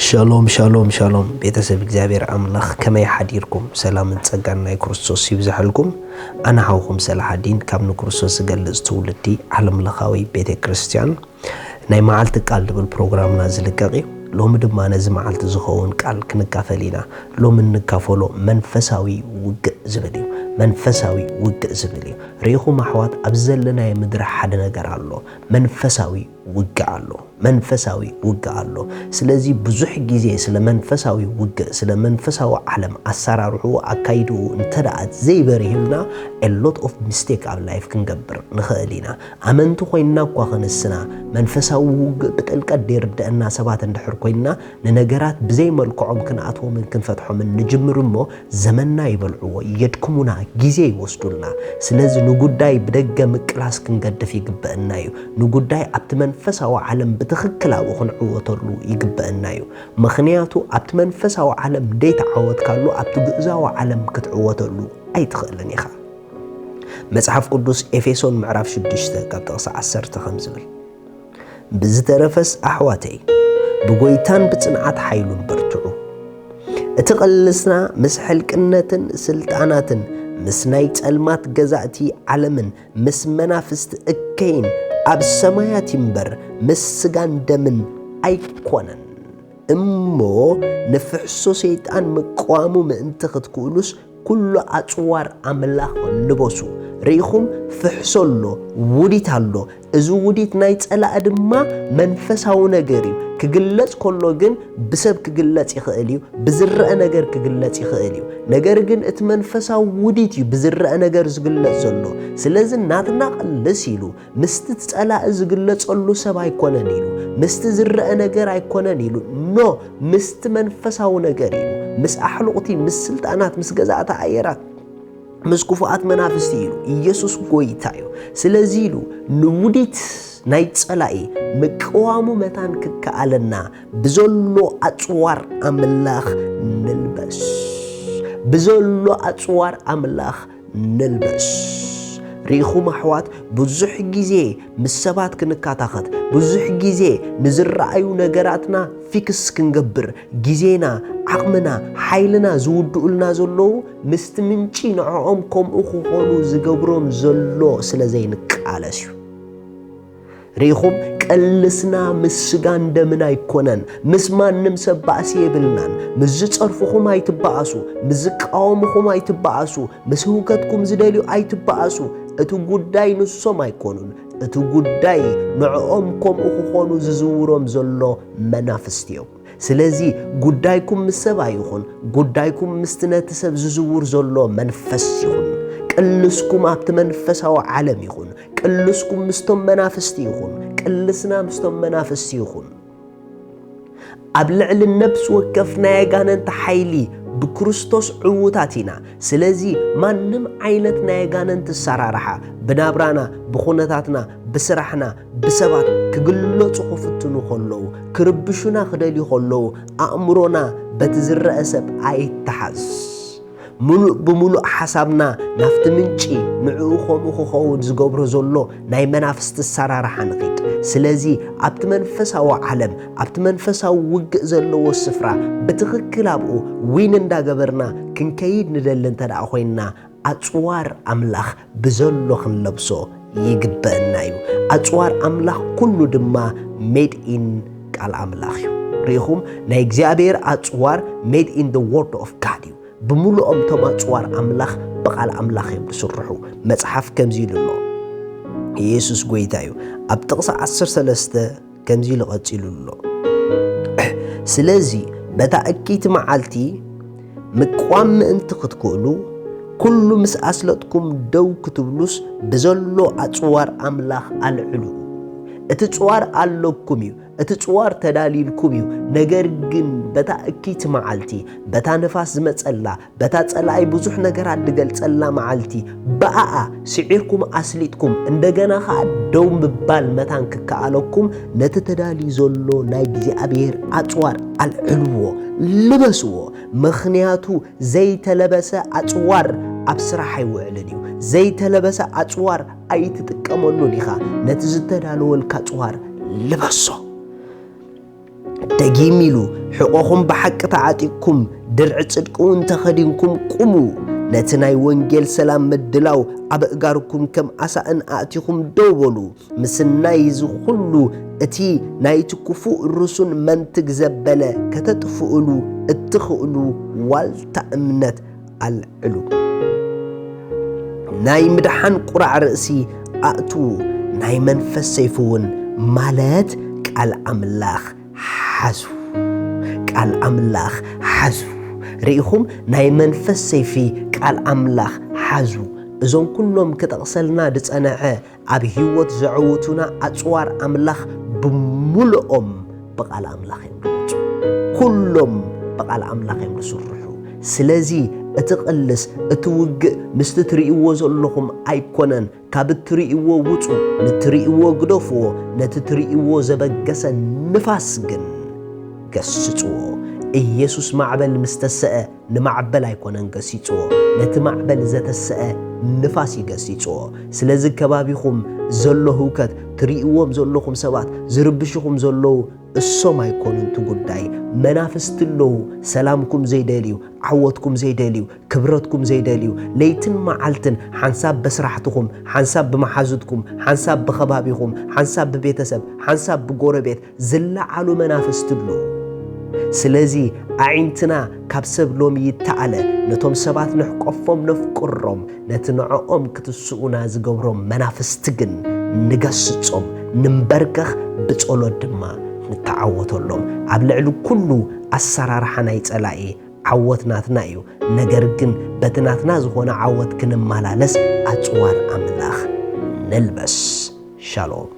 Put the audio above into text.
ሻሎም ሻሎም ሻሎም፣ ቤተሰብ እግዚኣብሔር ኣምላኽ ከመይ ሓዲርኩም? ሰላምን ጸጋን ናይ ክርስቶስ ይብዝሐልኩም። ኣነ ሓውኹም ሰላሓዲን ካብ ንክርስቶስ ዝገልጽ ትውልዲ ዓለምለኻዊ ቤተ ክርስቲያን። ናይ መዓልቲ ቃል ዝብል ፕሮግራምና ዝልቀቕ እዩ። ሎሚ ድማ ነዚ መዓልቲ ዝኸውን ቃል ክንካፈል ኢና። ሎሚ እንካፈሎ መንፈሳዊ ውግእ ዝብል እዩ። መንፈሳዊ ውግእ ዝብል እዩ። ርኢኹም ኣሕዋት፣ ኣብ ዘለናዮ ምድሪ ሓደ ነገር ኣሎ። መንፈሳዊ ውግእ ኣሎ። መንፈሳዊ ውግእ ኣሎ። ስለዚ ብዙሕ ግዜ ስለ መንፈሳዊ ውግእ፣ ስለ መንፈሳዊ ዓለም ኣሰራርሕኡ፣ ኣካይድኡ እንተ ደኣ ዘይበሪህልና፣ a lot of mistake ኣብ ላይፍ ክንገብር ንኽእል ኢና። ኣመንቲ ኮይንና እኳ ክንስና፣ መንፈሳዊ ውግእ ብጥልቀት ዘይርደአና ሰባት እንድሕር ኮይንና፣ ንነገራት ብዘይ መልክዖም ክንኣትዎምን ክንፈትሖምን ንጅምር እሞ፣ ዘመንና ይበልዕዎ፣ የድክሙና፣ ግዜ ይወስዱልና። ስለዚ ንጉዳይ ብደገ ምቅላስ ክንገድፍ ይግበአና እዩ። ንጉዳይ ኣብቲ መንፈሳዊ ዓለም ብትኽክል ኣብኡ ክንዕወተሉ ይግበአና እዩ። ምኽንያቱ ኣብቲ መንፈሳዊ ዓለም ደይተዓወትካሉ ኣብቲ ግእዛዊ ዓለም ክትዕወተሉ ኣይትኽእልን ኢኻ። መጽሓፍ ቅዱስ ኤፌሶን ምዕራፍ ሽዱሽተ ካብ ጥቕሲ ዓሰርተ ከም ዝብል፣ ብዝተረፈስ ኣሕዋተይ፣ ብጎይታን ብጽንዓት ሓይሉን በርትዑ። እቲ ቅልስና ምስ ሕልቅነትን ስልጣናትን ምስ ናይ ጸልማት ገዛእቲ ዓለምን ምስ መናፍስቲ እከይን ኣብ ሰማያት ይምበር፣ ምስ ስጋን ደምን ኣይኮነን። እሞ ንፍሕሶ ሰይጣን ምቅዋሙ ምእንቲ ክትክእሉስ፣ ኩሉ ኣጽዋር ኣምላኽ ልበሱ። ርኢኹም፣ ፍሕሶ ኣሎ፣ ውዲት ኣሎ። እዚ ውዲት ናይ ጸላኢ ድማ መንፈሳዊ ነገር እዩ። ክግለጽ ከሎ ግን ብሰብ ክግለጽ ይኽእል እዩ፣ ብዝረአ ነገር ክግለጽ ይኽእል እዩ። ነገር ግን እቲ መንፈሳዊ ውዲት እዩ ብዝረአ ነገር ዝግለጽ ዘሎ። ስለዚ ናትና ቅልስ ኢሉ ምስቲ ጸላኢ ዝግለጸሉ ሰብ ኣይኮነን ኢሉ፣ ምስቲ ዝረአ ነገር ኣይኮነን ኢሉ። ኖ፣ ምስቲ መንፈሳዊ ነገር ኢሉ፣ ምስ ኣሕሉቕቲ፣ ምስ ስልጣናት፣ ምስ ገዛእቲ ኣየራት፣ ምስ ክፉኣት መናፍስቲ ኢሉ። ኢየሱስ ጎይታ እዩ። ስለዚ ኢሉ ንውዲት ናይ ጸላኢ ምቅዋሙ መታን ክከኣለና ብዘሎ ኣጽዋር ኣምላኽ ንልበስ። ብዘሎ ኣጽዋር ኣምላኽ ንልበስ። ርኢኹም ኣሕዋት፣ ብዙሕ ግዜ ምስ ሰባት ክንካታኸት፣ ብዙሕ ግዜ ንዝረኣዩ ነገራትና ፊክስ ክንገብር፣ ግዜና፣ ዓቕምና፣ ሓይልና ዝውድኡልና ዘለዉ ምስቲ ምንጪ ንዕኦም ከምኡ ክኾኑ ዝገብሮም ዘሎ ስለ ዘይንቃለስ እዩ። ርኢኹም፣ ቅልስና ምስ ስጋን ደምን ኣይኮነን። ምስ ማንም ሰብ ባእሲ የብልናን። ምስ ዝጸርፍኹም ኣይትበኣሱ፣ ምስ ዝቃወምኹም ኣይትበኣሱ፣ ምስ ህውከትኩም ዝደልዩ ኣይትበኣሱ። እቲ ጉዳይ ንሶም ኣይኮኑን። እቲ ጉዳይ ንዕኦም ከምኡ ክኾኑ ዝዝውሮም ዘሎ መናፍስቲ እዮም። ስለዚ ጉዳይኩም ምስ ሰብ ኣይኹን፣ ጉዳይኩም ምስቲ ነቲ ሰብ ዝዝውር ዘሎ መንፈስ ይኹን። ቅልስኩም ኣብቲ መንፈሳዊ ዓለም ይኹን። ቅልስኩም ምስቶም መናፍስቲ ይኹን። ቅልስና ምስቶም መናፍስቲ ይኹን። ኣብ ልዕሊ ነብሲ ወከፍ ናይ ኣጋንንቲ ሓይሊ ብክርስቶስ ዕዉታት ኢና። ስለዚ ማንም ዓይነት ናይ ኣጋንንቲ ኣሰራርሓ ብናብራና፣ ብኹነታትና፣ ብስራሕና፣ ብሰባት ክግለጹ ክፍትኑ ከለዉ፣ ክርብሹና ክደልዩ ከለዉ፣ ኣእምሮና በቲ ዝረአ ሰብ ኣይተሓዝ። ምሉእ ብምሉእ ሓሳብና ናብቲ ምንጪ፣ ንዕኡ ከምኡ ክኸውን ዝገብሮ ዘሎ ናይ መናፍስቲ ኣሰራርሓ ንኺድ። ስለዚ ኣብቲ መንፈሳዊ ዓለም፣ ኣብቲ መንፈሳዊ ውግእ ዘለዎ ስፍራ ብትኽክል ኣብኡ ዊን እንዳገበርና ክንከይድ ንደሊ እንተ ደኣ ኮይንና፣ ኣጽዋር ኣምላኽ ብዘሎ ክንለብሶ ይግበአና እዩ። ኣጽዋር ኣምላኽ ኩሉ ድማ ሜድ ኢን ቃል ኣምላኽ እዩ። ርኢኹም፣ ናይ እግዚኣብሔር ኣጽዋር ሜድ ኢን the word of God እዩ። ብምሉኦም እቶም ኣጽዋር ኣምላኽ ብቓል ኣምላኽ እዮም ዝስርሑ። መጽሓፍ ከምዚ ኢሉ ኣሎ። ኢየሱስ ጎይታ እዩ። ኣብ ጥቕሲ ዓሰርተ ሰለስተ ከምዚ ኢሉ ቀጺሉ ኣሎ። ስለዚ በታ እኪይቲ መዓልቲ ምቅዋም ምእንቲ ክትክእሉ፣ ኩሉ ምስ ኣስለጥኩም ደው ክትብሉስ፣ ብዘሎ ኣጽዋር ኣምላኽ ኣልዕሉ። እቲ ጽዋር ኣለኩም እዩ፣ እቲ ጽዋር ተዳልዩልኩም እዩ። ነገር ግን በታ እኪይቲ መዓልቲ፣ በታ ንፋስ ዝመጸላ፣ በታ ጸላኢ ብዙሕ ነገራት ዝገልጸላ መዓልቲ፣ ብኣኣ ስዒርኩም ኣስሊጥኩም፣ እንደገና ኸኣ ደው ምባል መታን ክከኣለኩም፣ ነቲ ተዳልዩ ዘሎ ናይ እግዚኣብሔር ኣጽዋር ኣልዕልዎ፣ ልበስዎ። ምኽንያቱ ዘይተለበሰ ኣጽዋር ኣብ ስራሕ ኣይውዕልን እዩ። ዘይተለበሰ ኣጽዋር ኣይትጥቀመሉን ኢኻ። ነቲ ዝተዳለወልካ ኣጽዋር ልበሶ። ደጊም ኢሉ፣ ሕቖኹም ብሓቂ ተዓጢቕኩም፣ ድርዒ ጽድቂ እውን ተኸዲንኩም ቁሙ። ነቲ ናይ ወንጌል ሰላም ምድላው ኣብ ኣእጋርኩም ከም ኣሳእን ኣእቲኹም ደው በሉ። ምስናይ እዚ ኹሉ፣ እቲ ናይቲ ክፉእ ርሱን መንትግ ዘበለ ከተጥፍእሉ እትኽእሉ ዋልታ እምነት ኣልዕሉ። ናይ ምድሓን ቁራዕ ርእሲ ኣእትዉ፣ ናይ መንፈስ ሰይፊ እውን፣ ማለት ቃል ኣምላኽ፣ ሓዙ። ቃል ኣምላኽ ሓዙ። ርኢኹም፣ ናይ መንፈስ ሰይፊ ቃል ኣምላኽ ሓዙ። እዞም ኩሎም ክጠቕሰልና ዝጸንሐ ኣብ ህይወት ዘዕውቱና ኣጽዋር ኣምላኽ ብምልኦም ብቓል ኣምላኽ እዮም ዝወጹ። ኩሎም ብቓል ኣምላኽ እዮም ዝስርሑ። ስለዚ እቲ ቅልስ፣ እቲ ውግእ ምስቲ ትርእይዎ ዘለኹም ኣይኮነን። ካብ እትርእይዎ ውጹ፣ ንትርእይዎ ግደፍዎ፣ ነቲ ትርእይዎ ዘበገሰ ንፋስ ግን ገስጽዎ። ኢየሱስ ማዕበል ምስ ተሰአ፣ ንማዕበል ኣይኮነን ገሲጽዎ፣ ነቲ ማዕበል ዘተሰአ ንፋስ እዩ ገሲጽዎ። ስለዚ ከባቢኹም ዘሎ ህውከት፣ ትርእይዎም ዘለኹም ሰባት፣ ዝርብሽኹም ዘለዉ፣ እሶም ኣይኮኑን እቲ ጉዳይ። መናፍስቲ ኣለዉ፣ ሰላምኩም ዘይደልዩ፣ ዓወትኩም ዘይደልዩ፣ ክብረትኩም ዘይደልዩ፣ ለይትን መዓልትን ሓንሳብ በስራሕትኹም፣ ሓንሳብ ብመሓዙትኩም፣ ሓንሳብ ብኸባቢኹም፣ ሓንሳብ ብቤተሰብ፣ ሓንሳብ ብጎረቤት ዝለዓሉ መናፍስቲ ኣለዉ። ስለዚ ኣዒንትና ካብ ሰብ ሎሚ ይተኣለ፣ ነቶም ሰባት ንሕቆፎም ነፍቅሮም፣ ነቲ ንዕኦም ክትስኡና ዝገብሮም መናፍስቲ ግን ንገስጾም፣ ንንበርከኽ፣ ብጸሎት ድማ ንተዓወተሎም። ኣብ ልዕሊ ኩሉ ኣሰራርሓ ናይ ጸላኢ ዓወት ናትና እዩ። ነገር ግን በቲ ናትና ዝኾነ ዓወት ክንመላለስ ኣጽዋር ኣምላኽ ንልበስ። ሻሎም።